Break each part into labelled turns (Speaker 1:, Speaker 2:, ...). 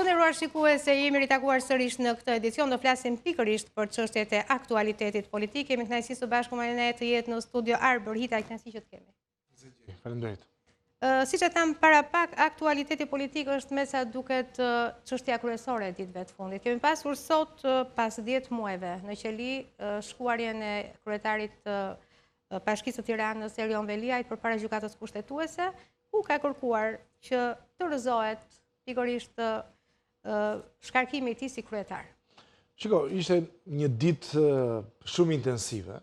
Speaker 1: Të nderuar shikues, jemi ritakuar sërish në këtë edicion, do flasim pikërisht për çështjet e aktualitetit politik. Kemi kënaqësi së bashku me ne të jetë në studio Arbër Hitaj, kënaqësi që të kemi.
Speaker 2: Faleminderit.
Speaker 1: Siç e thamë para pak, aktualiteti politik është me sa duket çështja kryesore e ditëve të fundit. Kemi pasur sot pas 10 muajve në qeli shkuarjen e kryetarit të Bashkisë së Tiranës Erion Veliajt përpara Gjykatës Kushtetuese, ku ka kërkuar që të rrëzohet pikërisht shkarkimi i tij si
Speaker 2: kryetar. Shiko, ishte një ditë shumë intensive,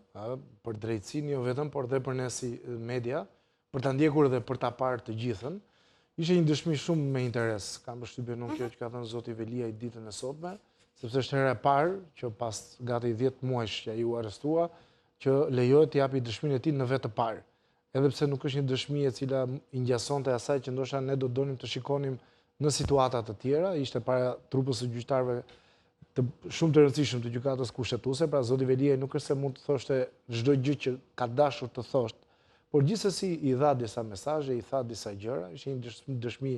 Speaker 2: për drejtësinë jo vetëm, por dhe për ne si media, për ta ndjekur dhe për ta parë të gjithën. Ishte një dëshmi shumë me interes, kam përshtypjen unë kjo mhm. që ka thënë zoti Veliaj ditën e sotme, sepse është hera e parë që pas gati 10 muajsh që ai u arrestua, që lejohet të japi dëshminë e tij në vetë të parë. Edhe pse nuk është një dëshmi e cila i ngjasonte asaj që ndoshta ne do donim të shikonim në situata të tjera, ishte para trupës së gjyqtarëve të shumë të rëndësishëm të gjykatës kushtetuese, pra zoti Veliaj nuk është se mund të thoshte çdo gjë që ka dashur të thoshte, por gjithsesi i dha disa mesazhe, i tha disa gjëra, ishte një dëshmi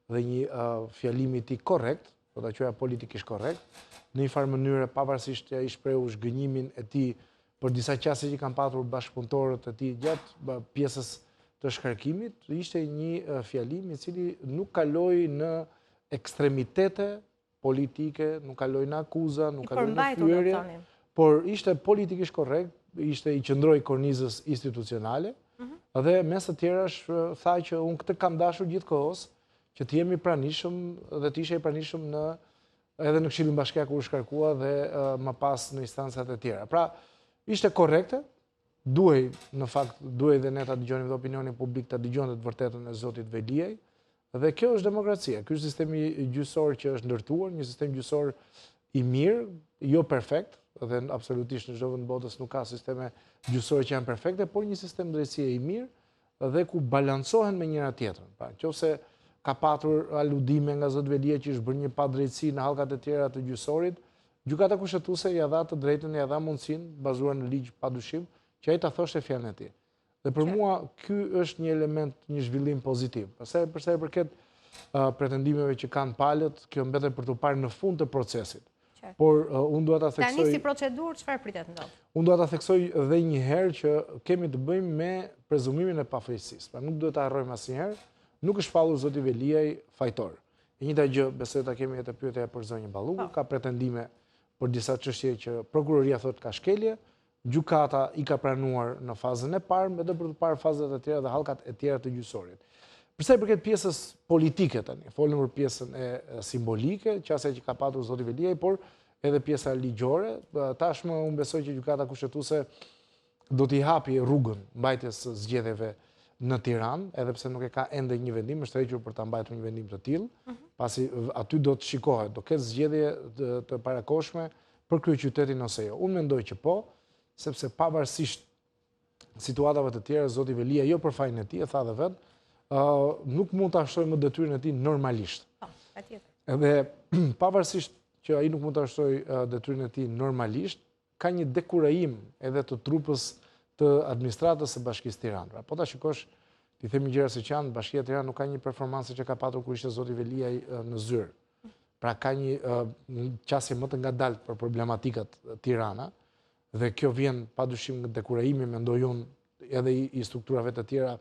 Speaker 2: dhe një fjalim i tij korrekt, do ta quaja politikisht korrekt, në një farë mënyre pavarësisht që ai shprehu zhgënjimin e tij për disa qasje që kanë patur bashkëpunëtorët e tij gjatë pjesës të shkarkimit, ishte një fjalim i cili nuk kaloi në ekstremitete politike, nuk kaloi në akuza, nuk kaloi në fyerje, por ishte politikisht korrekt, ishte i qëndroi kornizës institucionale, mhm. dhe mes të tjerash tha që unë këtë kam dashur gjithë kohës, që të jem i pranishëm dhe të isha i pranishëm në edhe në Këshillin Bashkiak kur u shkarkua dhe më pas në instancat e tjera. Pra, ishte korrekte, duhej, në fakt, duhej dhe ne ta dëgjonim dhe opinionin publik ta dëgjonte të vërtetën e zotit Veliaj, dhe kjo është demokracia, ky është sistemi gjyqësor që është ndërtuar, një sistem gjyqësor i mirë, jo perfekt, dhe absolutisht në çdo vend botës nuk ka sisteme gjyqësore që janë perfekte, por një sistem drejtësie i mirë, dhe ku balancohen me njëra tjetrën. Pra, në qoftë se ka patur aludime nga zoti Veliaj që është bërë një padrejtësi në hallkat e tjera të gjyqësorit, Gjykata Kushtetuese ia dha të drejtën, ia dha mundësinë, bazuar në ligj pa dyshim, që ai ta thoshte fjalën e tij. Dhe për mua ky është një element, një zhvillim pozitiv. Pastaj për sa i përket pretendimeve që kanë palët, kjo mbetet për t'u parë në fund të procesit. Por unë dua ta
Speaker 1: theksoj... Tani si procedurë, çfarë pritet të
Speaker 2: ndodhë? Unë dua ta theksoj dhe një herë që kemi të bëjmë me prezumimin e pafajësisë. Pra nuk duhet ta harrojmë asnjëherë, nuk është shpallur zoti Veliaj fajtor. E njëjta gjë, besoj ta kemi edhe pyetja për zonjën Balluku, po. ka pretendime për disa çështje që prokuroria thotë ka shkelje, Gjykata i ka pranuar në fazën e parë, mbetet për të parë fazat e tjera dhe hallkat e tjera të gjyqësorit. Për sa i përket pjesës politike tani, folëm për pjesën e simbolike, qasja që ka patur zoti Veliaj, por edhe pjesa ligjore, tashmë unë besoj që Gjykata Kushtetuese do t'i hapi rrugën mbajtjes së zgjedhjeve në Tiranë, edhe pse nuk e ka ende një vendim, është tërhequr për ta mbajtur një vendim të tillë, mhm. pasi aty do të shikohet, do ketë zgjedhje të parakohshme për kryeqytetin ose jo. Unë mendoj që po, sepse pavarësisht situatave të tjera, zoti Veliaj jo për fajin e tij, e tha dhe vetë, nuk mund ta ushtrojë më detyrën e tij normalisht.
Speaker 1: Po, patjetër.
Speaker 2: Edhe pavarësisht që ai nuk mund ta ushtrojë detyrën e tij normalisht, ka një dekurajim edhe të trupës të administratës së Bashkisë Tiranë. Pra, po ta shikosh, t'i themi gjërat siç janë, Bashkia Tiranë nuk ka një performancë që ka patur kur ishte zoti Veliaj në zyrë. Pra ka një qasje më të ngadaltë për problematikat Tirana dhe kjo vjen pa dyshim nga dekurajimi, mendoj unë, edhe i strukturave të tjera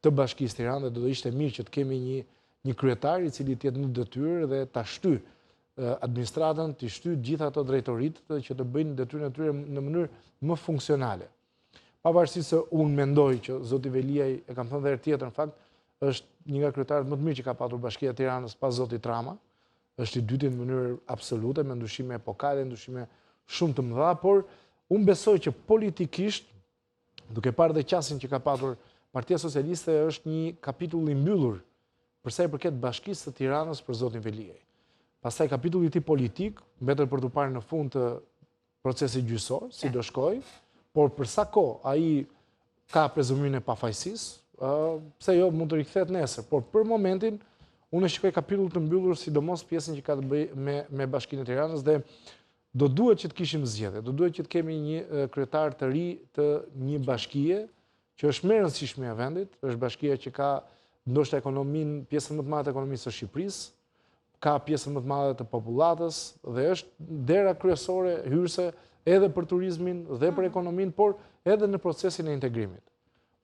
Speaker 2: të Bashkisë Tiranë dhe do të ishte mirë që të kemi një një kryetar i cili të jetë në detyrë dhe ta shtyjë administratën, t'i shtyjë gjithë ato drejtoritë që të bëjnë detyrën e tyre në mënyrë më funksionale. Pavarësisht se unë mendoj që zoti Veliaj, e kam thënë dhe herë tjetër në fakt, është një nga kryetarët më të mirë që ka patur Bashkia e Tiranës pas zotit Rama, është i dyti në mënyrë absolute, me ndryshime epokale, ndryshime shumë të mëdha, por unë besoj që politikisht, duke parë dhe qasjen që ka patur Partia Socialiste, është një kapitull i mbyllur për sa i përket Bashkisë së Tiranës për zotin Veliaj. Pastaj kapitulli i tij politik mbetet për t'u parë në fund të procesit gjyqësor, si do shkojë, por për sa kohë ai ka prezumimin e pafajësisë, pse jo mund të rikthehet nesër, por për momentin unë e shikoj kapitull të mbyllur sidomos pjesën që ka të bëjë me me Bashkinë e Tiranës dhe do duhet që të kishim zgjedhje, do duhet që të kemi një kryetar të ri të një bashkie që është më e rëndësishmja e vendit, është bashkia që ka ndoshta ekonominë, pjesën më të madhe të ekonomisë së Shqipërisë. ka pjesën më të madhe të popullatës dhe është dera kryesore hyrëse edhe për turizmin dhe për mhm. ekonominë, por edhe në procesin e integrimit.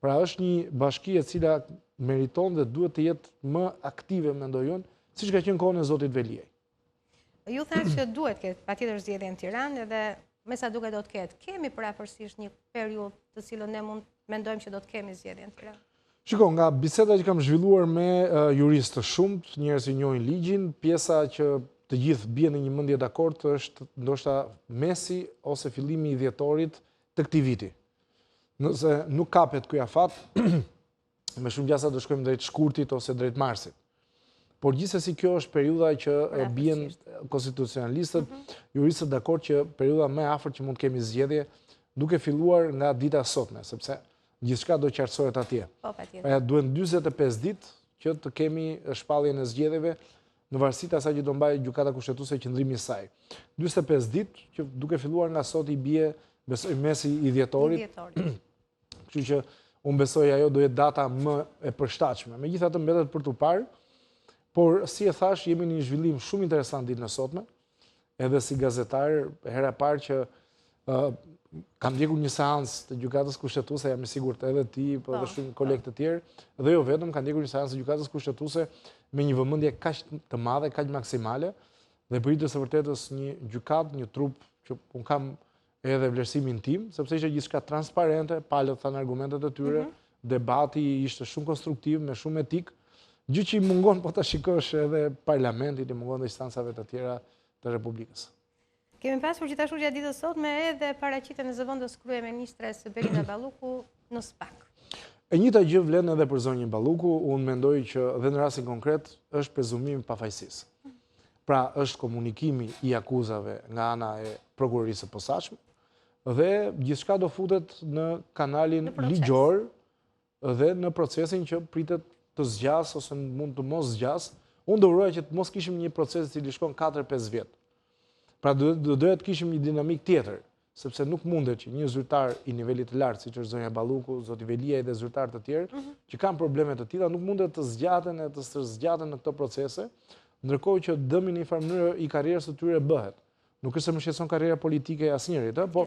Speaker 2: Pra është një bashki e cila meriton dhe duhet të jetë më aktive, mendoj unë, siç ka qenë kohën e zotit Veliaj.
Speaker 1: Ju thatë që duhet të ketë patjetër zgjedhje në Tiranë edhe me sa duket do të ketë. Kemi përafërsisht një periudhë të cilën ne mund mendojmë që do të kemi zgjedhje në
Speaker 2: Tiranë. Shiko, nga biseda që kam zhvilluar me juristë të shumtë, njerëz që njohin ligjin, pjesa që të gjithë bien në një mendje dakord është ndoshta mesi ose fillimi i dhjetorit të këtij viti. Nëse nuk kapet ky afat, me shumë gjasa do shkojmë drejt shkurtit ose drejt marsit. Por gjithsesi kjo është periudha që bien konstitucionalistët, mhm. juristët dakord që periudha më e afërt që mund të kemi zgjedhje, duke filluar nga dita e sotme, sepse gjithçka do qartësohet atje.
Speaker 1: Po, patjetër. Pra
Speaker 2: duhen 45 ditë që të kemi shpalljen e zgjedhjeve në varësi të asaj që do mbajë Gjykata Kushtetuese qëndrimi i saj. 45 ditë që duke filluar nga sot i bie besoj mesi i dhjetorit. Kështu që unë besoj ajo do jetë data më e përshtatshme. Megjithatë mbetet për t'u parë, por si e thashë, jemi në një zhvillim shumë interesant ditën e sotme, edhe si gazetar, hera e parë që kam ndjekur një seancë të gjykatës kushtetuese, jam i sigurt edhe ti, po edhe po, shumë kolegë të tjerë, dhe jo vetëm, kam ndjekur një seancë të gjykatës kushtetuese me një vëmendje kaq të madhe, kaq maksimale, dhe për hir të së vërtetës një gjykatë, një trup që unë kam edhe vlerësimin tim, sepse ishte gjithçka transparente, palët thanë argumentet e tyre, mhm. debati ishte shumë konstruktiv, me shumë etikë, gjë që i mungon po ta shikosh edhe parlamentit, i mungon dhe instancave të tjera të Republikës.
Speaker 1: Kemi pasur gjithashtu gjatë ditës sotme edhe paraqitjen e zëvendës kryeministres Belinda Balluku në
Speaker 2: SPAK. E njëjta gjë vlen edhe për zonjën Balluku, unë mendoj që dhe në rastin konkret është prezumimi i pafajësisë. Pra është komunikimi i akuzave nga ana e prokurorisë së posaçme dhe gjithçka do futet në kanalin ligjor dhe në procesin që pritet të zgjasë ose mund të mos zgjasë. Unë do uroja që të mos kishim një proces i cili shkon 4-5 vjet. Pra do doja të kishim një dinamikë tjetër sepse nuk mundet që një zyrtar i nivelit të lartë, siç është zonja Balluku, zoti Veliaj dhe zyrtarë të tjerë, mhm. që kanë probleme të tilla, nuk mundet të zgjaten e të stërzgjaten në këto procese, ndërkohë që dëmi në një farë mënyrë i karrierës së tyre bëhet. Nuk është se më shqetëson karriera politike e asnjërit, ë, po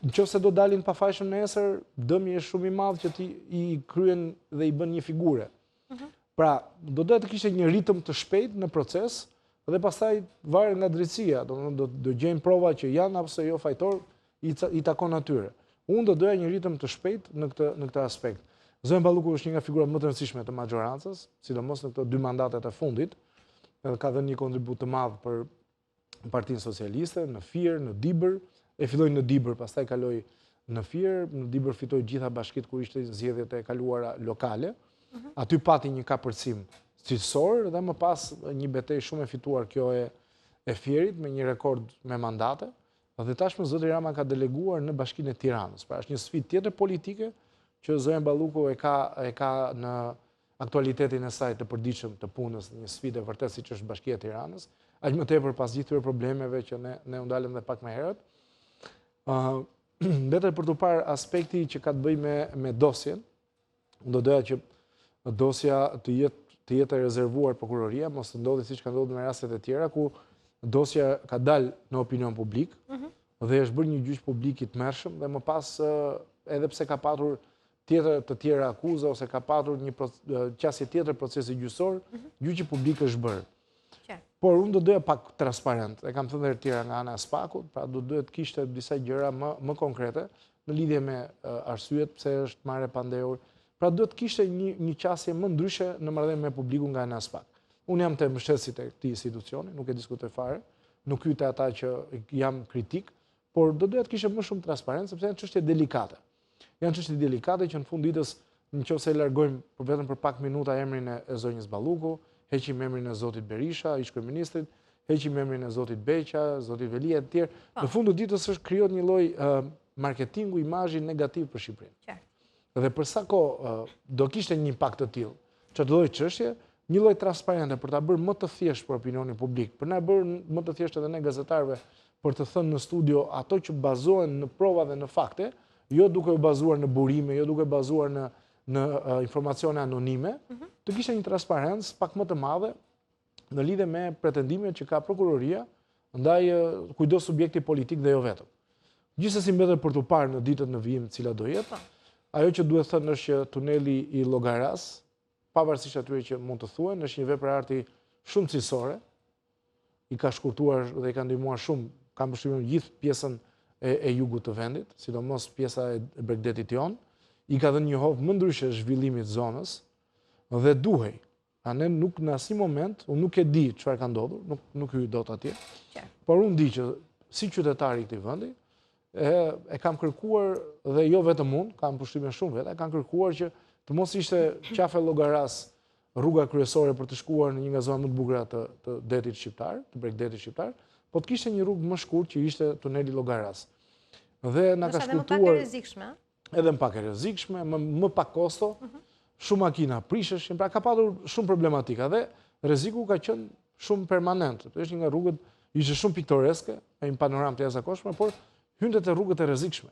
Speaker 2: në qoftë se do dalin të pafajshëm nesër, dëmi është shumë i madh që ti i kryen dhe i bën një figure. Mhm. Pra, do doja të kishte një ritëm të shpejtë në proces dhe pastaj varet nga drejtësia, domethënë do do gjejnë prova që janë apo jo fajtor, i, i takon atyre. Unë do doja një ritëm të shpejtë në këtë në këtë aspekt. Zonja Balluku është një nga figurat më të rëndësishme të maxhorancës, sidomos në këto dy mandatet e fundit, edhe ka dhënë një kontribut të madh për Partinë Socialiste, në Fier, në Dibër, e filloi në Dibër, pastaj kaloi në Fier, në Dibër fitoi gjitha bashkitë kur ishte zgjedhjet e kaluara lokale. Mhm. Aty pati një kapërcim cilësor dhe më pas një betejë shumë e fituar kjo e e Fierit me një rekord me mandate. Dhe tashmë zoti Rama ka deleguar në Bashkinë e Tiranës. Pra është një sfidë tjetër politike që zonja Balluku e ka e ka në aktualitetin e saj të përditshëm të punës në një sfidë e vërtetë siç është Bashkia e Tiranës, aq më tepër pas gjithë këtyre problemeve që ne ne u ndalëm dhe pak më herët. Ë uh, mbetet për t'u parë aspekti që ka të bëjë me me dosjen. Unë do doja që dosja të jetë të jetë e rezervuar prokuroria, mos të ndodhi siç ka ndodhur me rastet e tjera ku dosja ka dalë në opinion publik mm -hmm. dhe është bërë një gjyq publik i tmerrshëm dhe më pas edhe pse ka patur tjetër të tjera akuza ose ka patur një qasje tjetër procesi gjyqësor, mhm. gjyqi publik është bërë. Por unë do doja pak transparencë, e kam thënë dhe të tjera nga ana e SPAK-ut, pra do doja të kishte disa gjëra më, më konkrete në lidhje me arsyet pse është marrë e pandehur. Pra duhet të kishte një, një qasje më ndryshe në marrëdhënie me publikun nga ana e SPAK. Unë jam te mbështetësit e këtij institucioni, nuk e diskutoj fare, nuk hyj te ata që jam kritik, por do doja të kishte më shumë transparencë sepse janë çështje delikate. Janë çështje delikate që në fund ditës, në qoftë se largojmë për vetëm për pak minuta emrin e, e zonjës Balluku, heqim emrin e zotit Berisha, ish kryeministrit, heqim emrin e zotit Beqa, zotit Veliaj e të tjerë. Po. Në fund të ditës është krijohet një lloj uh, marketingu imazhi negativ për Shqipërinë. Qartë. Dhe për sa kohë uh, do kishte një impakt të tillë, çdo lloj çështje, një lloj transparence për ta bërë më të thjeshtë për opinionin publik, për na bërë më të thjeshtë edhe ne gazetarëve për të thënë në studio ato që bazohen në prova dhe në fakte, jo duke u bazuar në burime, jo duke bazuar në në informacione anonime, mhm. të kishte një transparencë pak më të madhe. Në lidhje me pretendimet që ka prokuroria ndaj kujtdo subjekti politik dhe jo vetëm. Gjithsesi mbetet për t'u parë në ditët në vijim cila do jetë. Po. Ajo që duhet thënë është që tuneli i Llogarasë, pavarësisht atyre që mund të thuhen, është një vepër arti shumë cilësore, i ka shkurtuar dhe i ka ndihmuar shumë, kam përshtypjen gjithë pjesën e, e jugut të vendit, sidomos pjesa e bregdetit Jon, i ka dhënë një hov më ndryshe zhvillimit të zonës dhe duhej. A ne nuk në asnjë moment, unë nuk e di çfarë ka ndodhur, nuk nuk hyj dot atje. Por unë di që si qytetar i këtij vendi, e, e kam kërkuar dhe jo vetëm unë, kam përshtypjen shumë veta, kanë kërkuar që të mos ishte Qafë e Llogarasë rruga kryesore për të shkuar në një nga zonat më të bukura të, të detit shqiptar, të bregdetit shqiptar, po të kishte një rrugë më shkurt që ishte tuneli i Llogarasë. Dhe na ka shkurtuar...
Speaker 1: Edhe më pak e rrezikshme.
Speaker 2: Edhe më pak e rrezikshme, më, më pak kosto, mhm. shumë makina prisheshin, pra ka patur shumë problematika dhe rreziku ka qenë shumë permanent. Është një nga rrugët, ishte shumë piktoreske, me një panoramë të jashtëzakonshme, por hynte te rrugët e rrezikshme.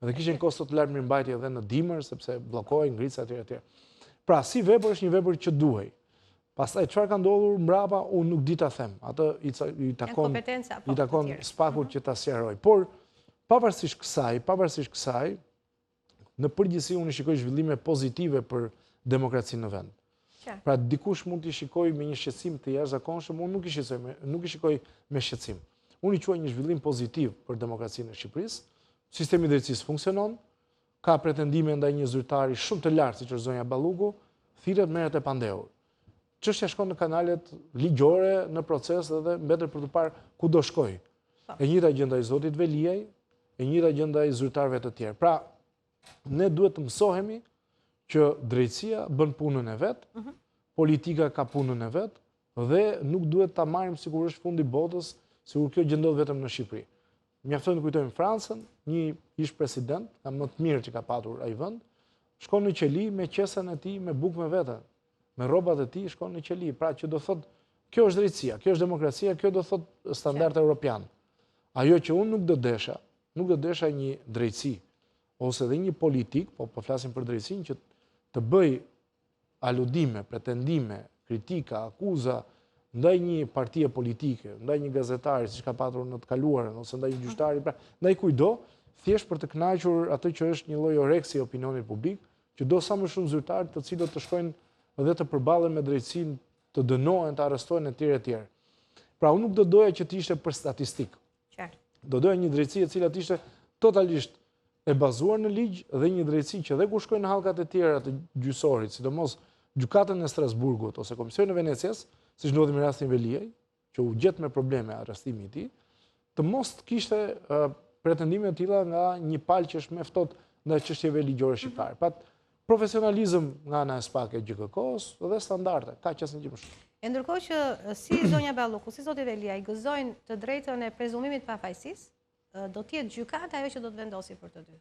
Speaker 2: Dhe kishin kosto të lartë mirëmbajtje edhe në dimër, sepse bllokohej, ngrica etj etj. Pra, si vepër është një vepër që duhej. Pastaj çfarë ka ndodhur mbrapa, unë nuk di ta them. Atë i, i takon
Speaker 1: po,
Speaker 2: i takon SPAK-ut mhm. që ta sqarojë. Por pavarësisht kësaj, pavarësisht kësaj, në përgjithësi unë i shikoj zhvillime pozitive për demokracinë në vend. Pra dikush mund t'i shikojë me një shqetësim të jashtëzakonshëm, unë nuk i shqetësoj me, nuk i shikoj me shqetësim. Unë i quaj një zhvillim pozitiv për demokracinë e Shqipërisë. Sistemi i drejtësisë funksionon, ka pretendime ndaj një zyrtari shumë të lartë, siç është zonja Balluku, thirret merret e pandehur. Çështja shkon në kanalet ligjore në proces dhe mbetet për të parë ku do shkojë. Po. E njëjta gjë ndaj zotit Veliaj, e njëjta gjë ndaj zyrtarëve të tjerë. Pra, ne duhet të mësohemi që drejtësia bën punën e vet, mhm. politika ka punën e vet dhe nuk duhet ta marrim sikur është fundi i botës, sikur kjo gjë ndodh vetëm në Shqipëri. Mjafton të kujtojmë Francën, një ish president, nga më të mirë që ka patur ai vend, shkon në qeli me qesen e tij, me bukë me vete, me rrobat e tij shkon në qeli. Pra që do thotë, kjo është drejtësia, kjo është demokracia, kjo do thotë standard europian. Ajo që unë nuk do desha, nuk do desha një drejtësi ose dhe një politikë, po po flasim për drejtësinë që të bëjë aludime, pretendime, kritika, akuza ndaj një partie politike, ndaj një gazetari, siç ka patur në të kaluarën, ose ndaj një gjyqtari, pra, ndaj kujtdo, thjesht për të kënaqur atë që është një lloj oreksi i opinionit publik, që do sa më shumë zyrtarë të cilët të shkojnë dhe të përballen me drejtësinë, të dënohen, të arrestohen etj etj. Pra unë nuk do doja që të ishte për statistikë. Do doja një drejtësi e cila të ishte totalisht e bazuar në ligj dhe një drejtësi që dhe kur shkojnë në hallkat e tjera të gjyqësorit, sidomos gjykatën e Strasburgut ose Komisionin e Venecias, siç ndodhi me rastin Veliaj, që u gjet me probleme arrestimi i tij, të mos të kishte pretendime të tilla nga një palë që është më e ftohtë ndaj çështjeve ligjore shqiptare. Mhm. Pra profesionalizëm nga ana e SPAK e GJKKO-s dhe standarde, kaq asnjë gjë më
Speaker 1: shumë. E ndërkohë që si zonja Balluku, si zoti Veliaj gëzojnë të drejtën e prezumimit pafajësisë, do të jetë gjykata ajo që do të vendosi për të dy.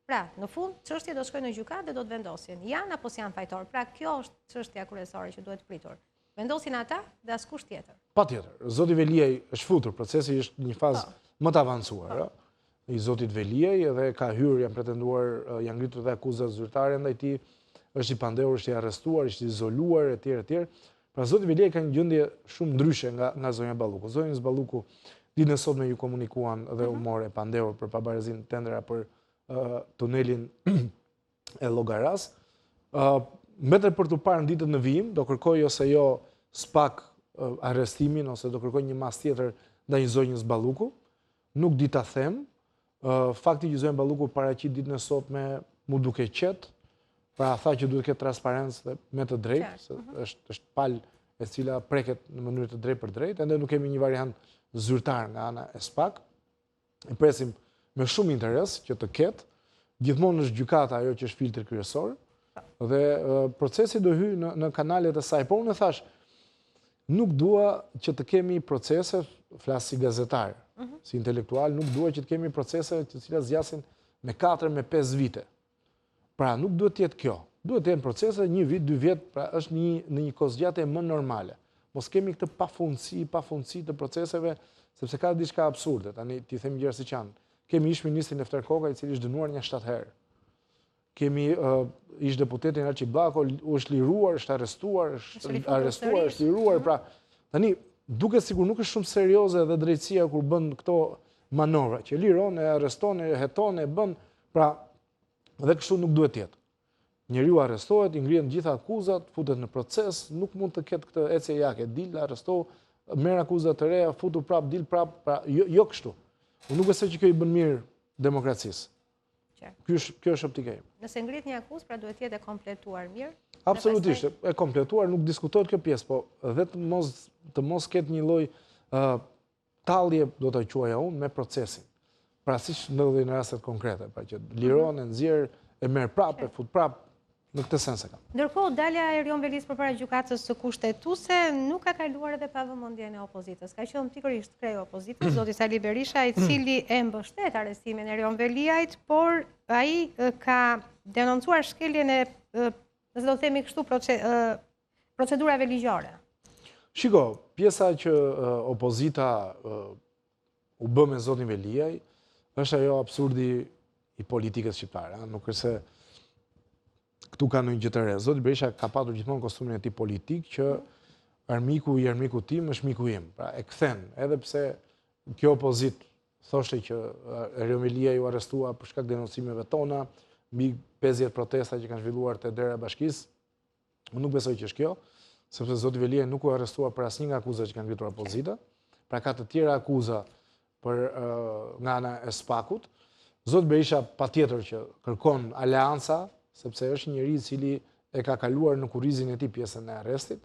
Speaker 1: Pra, në fund, çështja do të shkojë në gjykatë dhe do të vendosin, janë apo s'janë fajtorë. Pra, kjo është çështja kryesore që duhet pritur. Vendosin ata dhe askush
Speaker 2: tjetër. Patjetër, zoti Veliaj është futur, procesi është në një fazë po. më të avancuar, po. i zotit Veliaj edhe ka hyrë, janë pretenduar, janë ngritur dhe akuza zyrtare ndaj tij, është i pandehur, është i arrestuar, është i izoluar etj etj. Pra zoti Veliaj ka një gjendje shumë ndryshe nga nga zonja Balluku. Zonjës Balluku ditën e sotme iu komunikuan dhe u mhm. mor e pandehur për pabarazi në tendera për uh, tunelin e Llogarasë. Uh, mbetet për t'u parë në ditët në vijim, do kërkojë ose jo SPAK uh, arrestimin ose do kërkojë një masë tjetër ndaj zonjës Balluku. Nuk di ta them. Fakti që zonja Balluku u paraqit ditën e sotme m'u duk e qetë, pra tha që duhet të ketë transparencë dhe me të drejtë, se mhm. është është palë e cila preket në mënyrë të drejtpërdrejtë, ende nuk kemi një variant zyrtar nga ana e SPAK. E presim me shumë interes që të ketë. Gjithmonë është gjykata ajo që është filtri kryesor dhe procesi do hyjë në në kanalet e saj. Po unë e thashë, Nuk dua që të kemi procese, flas si gazetar, mhm. si intelektual, nuk dua që të kemi procese të cilat zgjasin me 4, me 5 vite. Pra, nuk duhet të jetë kjo. Duhet të jenë procese një vit, dy vjet, pra është një, në një kohëzgjatje më normale. Mos kemi këtë pafundësi, pafundësi të proceseve, sepse ka diçka absurde. Tani, t'i them gjërat siç janë. Kemi ish ministrin Lefter Koka, i cili është dënuar nja 7 herë. Kemi ish deputetin Alqi Bllako, u është liruar, është arrestuar, është arrestuar, është liruar, mhm. pra. Tani, duket sikur nuk është shumë serioze edhe drejtësia kur bën këto manovra, që liron, e arreston, e heton, e bën, pra, dhe kështu nuk duhet të jetë. Njeriu arrestohet, i ngrihen gjitha akuzat, futet në proces, nuk mund të ketë këtë ecejake, dil, arresto, merr akuza të reja, futu prap, dil prap, pra, jo, jo kështu. Unë nuk besoj që kjo i bën mirë demokracisë. Kjo është, kjo është optika
Speaker 1: ime. Nëse ngrihet një akuzë, pra duhet të jetë e kompletuar mirë?
Speaker 2: Absolutisht, e kompletuar, nuk diskutohet kjo pjesë, po dhe të mos, të mos ketë një lloj tallje, do ta quaja unë, me procesin. Pra siç ndodhi në rastet konkrete, pra që liron, e nxjerr, e merr prapë, e fut prapë, në këtë sens e
Speaker 1: kam. Ndërkohë, dalja e Erion Veliajt përpara gjykatës kushtetuese nuk ka kaluar edhe pa vëmendjen e opozitës. Ka qenë pikërisht kreu i opozitës, zoti Sali Berisha, i cili e mbështet arrestimin e Erion Veliajt, por ai ka denoncuar shkeljen e, nëse do të themi kështu, procedurave ligjore.
Speaker 2: Shiko, pjesa që opozita u bë me zotin Veliaj, është ajo absurdi i politikës shqiptare, nuk është se këtu ka ndonjë gjë të re. Zoti Berisha ka patur gjithmonë kostumin e tij politik që armiku i armikut tim është miku im. Pra e kthen, edhe pse kjo opozitë thoshte që Erion Veliaj u arrestua për shkak denoncimeve tona, mbi 50 protesta që kanë zhvilluar te dera e bashkisë, Unë nuk besoj që është kjo, sepse zoti Veliaj nuk u arrestua për asnjë nga akuzat që ka ngritur opozita, pra ka të tjera akuza për nga ana e SPAK-ut. Zoti Berisha patjetër që kërkon aleanca, sepse është një njeri i cili e ka kaluar në kurrizin e tij pjesën e arrestit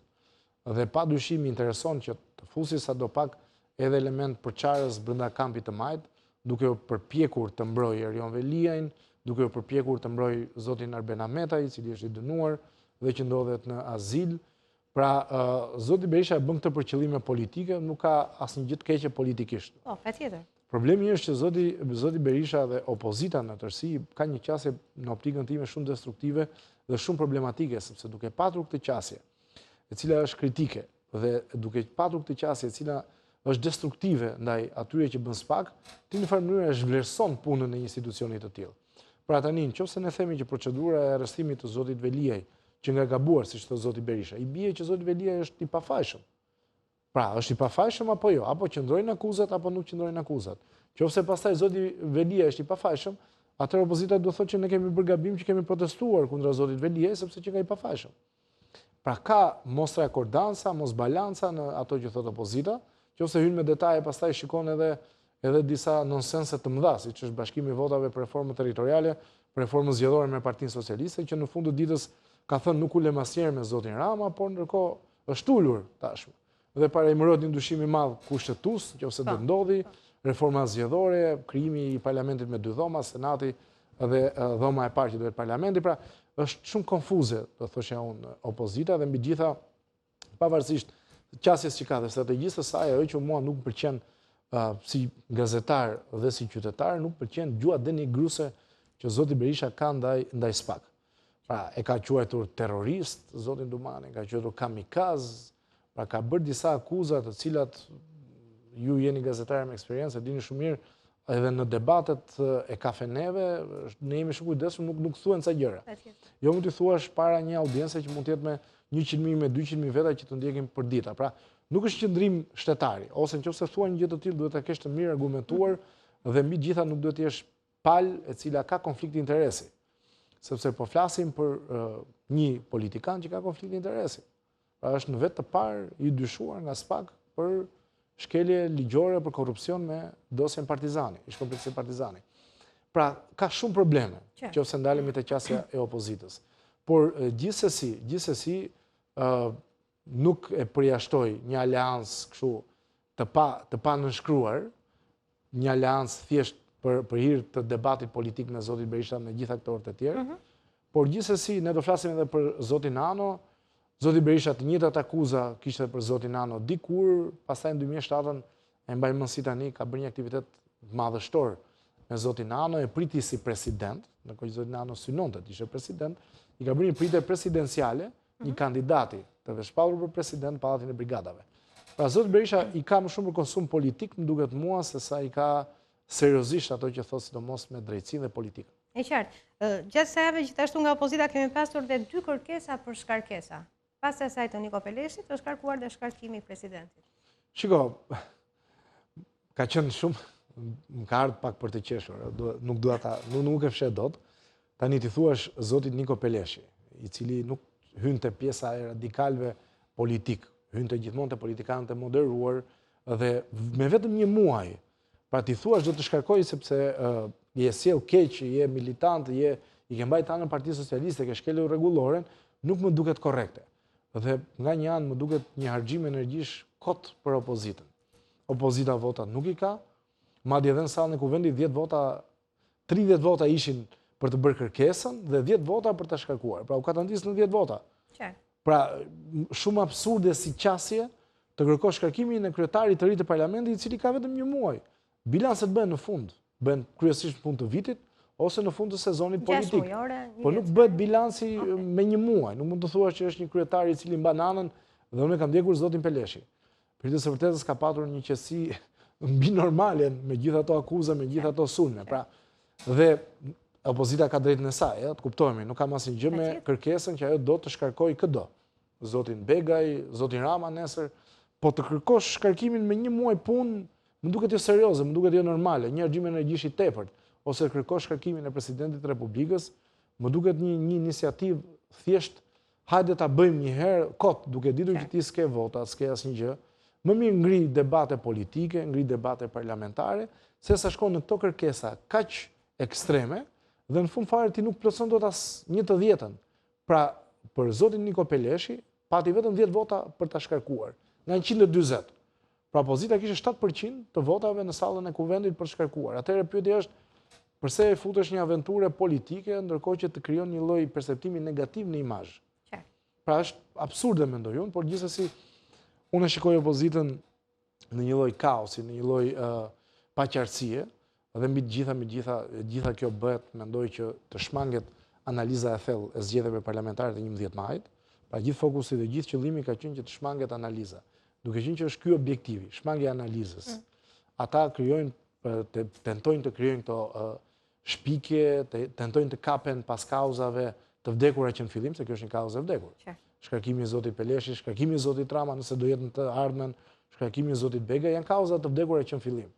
Speaker 2: dhe pa dyshim i intereson që të fusi sadopak edhe element përçarës brenda kampit të majtë, duke u përpjekur të mbrojë Erion Veliajn, duke u përpjekur të mbrojë zotin Arben Ahmetaj, i cili është i dënuar dhe që ndodhet në azil. Pra, zoti Berisha e bën këtë për qëllime politike, nuk ka asnjë gjë të keqe politikisht.
Speaker 1: Po, patjetër.
Speaker 2: Problemi është që zoti zoti Berisha dhe opozita në tërësi ka një qasje në optikën time shumë destruktive dhe shumë problematike, sepse duke patur këtë qasje, e cila është kritike dhe duke patur këtë qasje e cila është destruktive ndaj atyre që bën SPAK, ti në farë mënyre e zhvlerëson punën e një institucioni të tillë. Pra tani, në qoftë se ne themi që procedura e arrestimit të zotit Veliaj, qenka gabuar, siç thotë zoti Berisha, i bie që zoti Veliaj është i pafajshëm. Pra, është i pafajshëm apo jo? Apo qëndrojnë akuzat apo nuk qëndrojnë akuzat? Qoftë se pastaj zoti Veliaj është i pafajshëm, atëherë opozita do thotë që ne kemi bërë gabim që kemi protestuar kundra zotit Veliaj sepse qenka i pafajshëm. Pra ka mosrakordanca, mosbalanca në ato që thotë opozita, qoftë se hyn me detaje pastaj shikon edhe edhe disa nonsense të mëdha, siç është bashkimi i votave për reformën territoriale, për reformën zgjedhore me Partinë Socialiste, që në fund të ditës ka thënë nuk ulem asnjëherë me zotin Rama, por ndërkohë është ulur tashmë. Dhe paralajmërohet një ndryshim i madh kushtetues, në qoftë se do të ndodhi, reforma zgjedhore, krijimi i parlamentit me dy dhoma, senati dhe dhoma e parë që do jetë parlamenti, pra është shumë konfuze, do thoshja unë, opozita dhe mbi gjitha pavarësisht qasjes që ka dhe strategjisë së saj, ajo që mua nuk më pëlqen si gazetar dhe si qytetar, nuk pëlqen gjuha denigruese që zoti Berisha ka ndaj ndaj SPAK. Pra, e ka quajtur terrorist zotin Dumani, e ka quajtur kamikaz, pra ka bërë disa akuza të cilat ju jeni gazetare me eksperiencë, e dini shumë mirë, edhe në debatet e kafeneve, ne jemi shumë kujdesshëm, nuk, nuk thuhen ca gjëra. Jo mund t'i thuash para një audience që mund të jetë me 100.000, me 200.000 veta që të ndjekin për dita. Pra, nuk është qëndrim shtetari, ose në qoftë se thua një gjë të tillë, duhet ta kesh të mirë argumentuar dhe mbi gjitha nuk duhet të jesh palë e cila ka konflikt interesi. Sepse po flasim për një politikan që ka konflikt interesi. Pra është në vetë të parë i dyshuar nga SPAK për shkelje ligjore për korrupsion me dosjen Partizani, ish kompleksin Partizani. Pra, ka shumë probleme, qoftë se ndalemi te qasja e opozitës. Por, gjithsesi, gjithsesi, nuk e përjashtoj një aleancë kështu të pa, të pa nënshkruar, një aleancë thjesht për për hir të debatit politik me zotin Berisha me gjithë aktorët e tjerë. Mhm. Por gjithsesi ne do flasim edhe për zotin Nano. Zoti Berisha të njëjtat akuza kishte për zotin Nano dikur, pastaj në 2007-ën e mbaj mend si tani ka bërë një aktivitet madhështor me zotin Nano, e priti si president, ndërkohë që zoti Nano synonte të ishte president, i ka bërë një pritje presidenciale një mhm. kandidati të vetëshpallur për president në Pallatin e Brigadave. Pra zoti Berisha i ka më shumë për konsum politik, më duket mua, se sa i ka seriozisht ato që thotë sidomos me drejtësinë dhe
Speaker 1: politikën. E qartë. Gjatë kësaj jave gjithashtu nga opozita kemi pasur dhe dy kërkesa për shkarkesa. Pas asaj të Niko Peleshit, është kërkuar dhe shkarkimi i presidentit.
Speaker 2: Shiko, ka qenë shumë, më ka ardhë pak për të qeshur, nuk dua ta, nuk, nuk e fsheh dot. Tani t'i thuash zotit Niko Peleshi, i cili nuk hyn te pjesa e radikalëve politikë, hyn te gjithmonë te politikanët e moderuar dhe me vetëm një muaj, pra t'i thuash do të shkarkoj sepse uh, je sjellë keq, je militant, je i ke mbajt anën Partisë Socialiste, ke shkelur rregulloren, nuk më duket korrekte. Dhe nga një anë më duket një harxhim energjish kot për opozitën. Opozita votat nuk i ka, madje edhe në sallën e kuvendit 10 vota, 30 vota ishin për të bërë kërkesën dhe 10 vota për ta shkarkuar. Pra u katandis në 10 vota.
Speaker 1: Qartë.
Speaker 2: Pra shumë absurde si qasje të kërkosh shkarkimin e kryetarit të ri të parlamentit i cili ka vetëm një muaj. Bilancet bëhen në fund, bëhen kryesisht në fund të vitit ose në fund të sezonit politik. Po nuk bëhet bilanci me një muaj, nuk mund të thuash që është një kryetar i cili mban anën dhe unë e kam ndjekur zotin Peleshi. Për hir të së vërtetës ka patur një qetësi mbi normalen me gjithë ato akuza, me gjithë ato sulme. Pra, dhe opozita ka drejtën e saj, të kuptohemi, nuk kam asnjë gjë me kërkesën që ajo do të shkarkojë këdo. Zotin Begaj, zotin Rama nesër, po të kërkosh shkarkimin me një muaj punë, më duket jo serioze, më duket jo normale, një harxhim energjish i tepërt, ose kërkosh shkarkimin e presidentit të Republikës, më duket një një iniciativë thjesht Hajde ta bëjmë një herë kot, duke ditur që ti s'ke vota, s'ke asnjë gjë. Më mirë ngri debate politike, ngri debate parlamentare, sesa shkon në këto kërkesa kaq ekstreme dhe në fund fare ti nuk plotëson dot as një të dhjetën. Pra, për zotin Niko Peleshi pati vetëm 10 vota për ta shkarkuar, nga 140. Pra opozita kishte 7% të votave në sallën e kuvendit për të shkarkuar. Atëherë pyetja është përse i futesh një aventure politike ndërkohë që të krijon një lloj perceptimi negativ në imazh. Pra është absurde mendoj unë, por gjithsesi unë e shikoj opozitën në një lloj kaosi, në një lloj uh, paqartësie, Dhe mbi të gjitha, mbi të gjitha, e gjitha kjo bëhet, mendoj që të shmanget analiza e thellë e zgjedhjeve parlamentare të 11 majit. Pra gjithë fokusi dhe gjithë qëllimi ka qenë që të shmanget analiza. Duke qenë që është ky objektivi, shmangja e analizës. Mm. Ata krijojnë të, tentojnë të krijojnë këto shpikje, të, tentojnë të kapen pas kauzave të vdekura që në fillim, se kjo është një kauzë e vdekur. Shkarkimi i zotit Peleshi, shkarkimi i zotit Rama, nëse do jetë në të ardhmen, shkarkimi i zotit Begaj, janë kauza të vdekura që në fillim.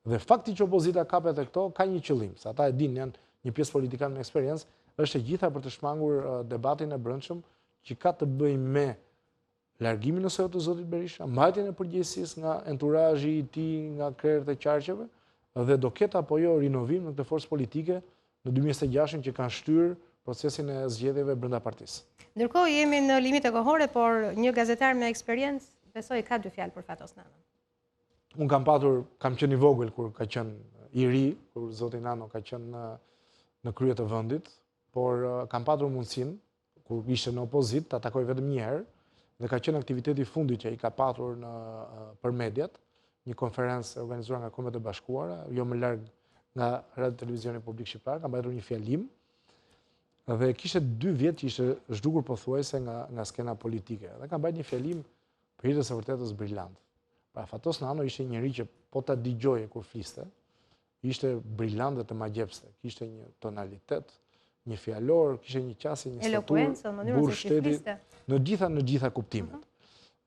Speaker 2: Dhe fakti që opozita kapet te këto ka një qëllim, se ata e dinë, janë një pjesë politikanë me eksperiencë, është e gjitha për të shmangur debatin e brendshëm që ka të bëjë me largimin ose jo të zotit Berisha, mbajtjen e përgjegjësisë nga enturazhi i tij, nga krerët e qarqeve, dhe do ketë apo jo rinovim në këtë forcë politike në 2026 që kanë shtyrë procesin e zgjedhjeve brenda
Speaker 1: partisë. Ndërkohë jemi në limite kohore, por një gazetar me eksperiencë besoj ka dy fjalë për Fatos Nanon.
Speaker 2: Unë kam patur, kam qenë i vogël kur ka qenë i ri, kur zoti Nano ka qenë në, në krye të vendit, por kam patur mundësinë, kur ishte në opozitë, ta takoj vetëm një herë, dhe ka qenë aktiviteti i fundit që ai ka patur në, për mediat, një konferencë e organizuar nga Kombet e Bashkuara, jo më larg nga Radio Televizioni Publik Shqiptar, ka mbajtur një fjalim, dhe kishte dy vjet që ishte zhdukur pothuajse nga, nga skena politike. Dhe ka mbajtur një fjalim Për hir të së vërtetës brilant. Pra Fatos Nano ishte një njeri që po ta dëgjoje kur fliste, ishte brilant dhe të magjepste. Kishte një tonalitet, një fjalor, kishte një qasje, një
Speaker 1: staturë,
Speaker 2: burrë shteti, në gjitha në gjitha kuptimet. Mhm.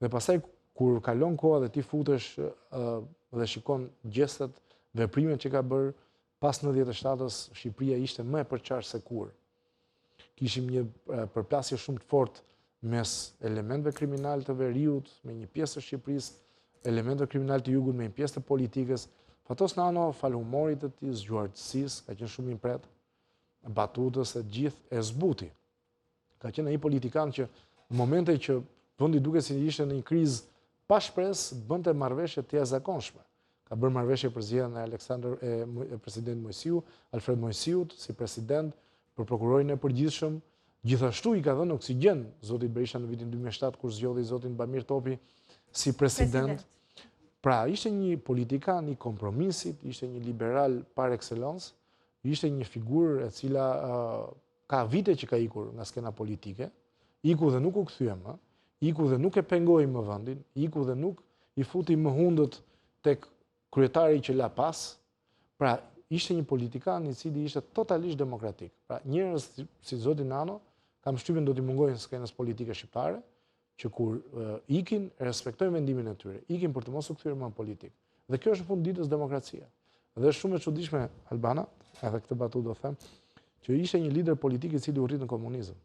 Speaker 2: Dhe pastaj kur kalon koha dhe ti futesh dhe shikon gjestet, veprimet që ka bërë, pas 97-ës Shqipëria ishte më e përçarë se kurrë. Kishim një përplasje shumë të fortë mes elementëve kriminalë të veriut, me një pjesë të Shqipërisë, elementëve kriminalë të jugut, me një pjesë të politikës. Fatos Nano, falë humorit të tij, zgjuarësisë, ka qenë shumë i mprehtë, batutës e gjithë e zbuti. Ka qenë ai politikan që në momente që vendi duket si ishte në një krizë pa shpresë, bënte marrëveshje të jashtëzakonshme. Ka bërë marrëveshje për zgjedhjen e Aleksandër e, e presidentit Moisiu, Alfred Moisiut si president për prokurorin e përgjithshëm. Gjithashtu i ka dhënë oksigjen zotit Berisha në vitin 2007 kur zgjodhi zotin Bamir Topi si president. president. Pra, ishte një politikan i kompromisit, ishte një liberal par excellence, ishte një figurë e cila uh, ka vite që ka ikur nga skena politike, iku dhe nuk u kthye më, iku dhe nuk e pengoi më vendin, iku dhe nuk i futi më hundët tek kryetari që la pas. Pra, ishte një politikan i cili ishte totalisht demokratik. Pra, njerëz si zoti Nano, kam përshtypjen do t'i mungojnë skenës politike shqiptare. Që kur ikin, respektojnë vendimin e tyre, ikin për të mos u kthyer më në politikë. Dhe kjo është në fund ditës demokracia. Dhe është shumë e çuditshme Albana, edhe këtë batutë do them, që ishte një lider politik i cili u rrit në komunizëm.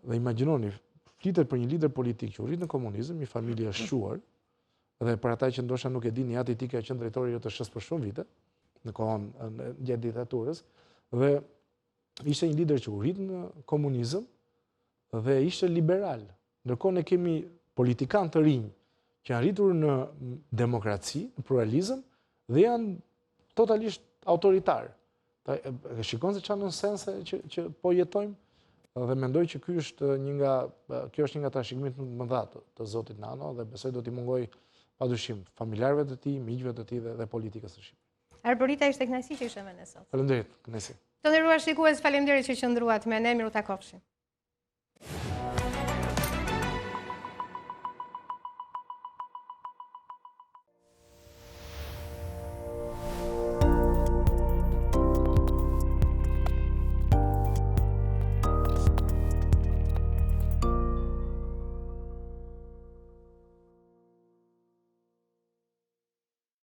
Speaker 2: Dhe imagjinoni, flitet për një lider politik që u rrit në komunizëm, një familje e shquar, dhe për ata që ndoshta nuk e dinë, i ati i tij ka qenë drejtori i RTSH-së për shumë vite, në kohën gjatë diktaturës, dhe ishte një lider që u rrit në komunizëm dhe ishte liberal. Ndërkohë ne kemi politikanë të rinj që janë rritur në demokraci, në pluralizëm dhe janë totalisht autoritarë. E shikon se çfarë nonsense që që po jetojmë dhe mendoj që ky është një nga kjo është një nga trashëgimitë më të mëdha të, të zotit Nano dhe besoj do t'i mungojë padyshim familjarëve të tij, miqve të tij dhe, dhe politikës së
Speaker 1: Shqipërisë. Arbër Rita ishte kënaqësi që ishe me ne sot.
Speaker 2: Faleminderit, kënaqësi.
Speaker 1: Të nderuar shikues, faleminderit që qëndruat me ne, mirutakofshim.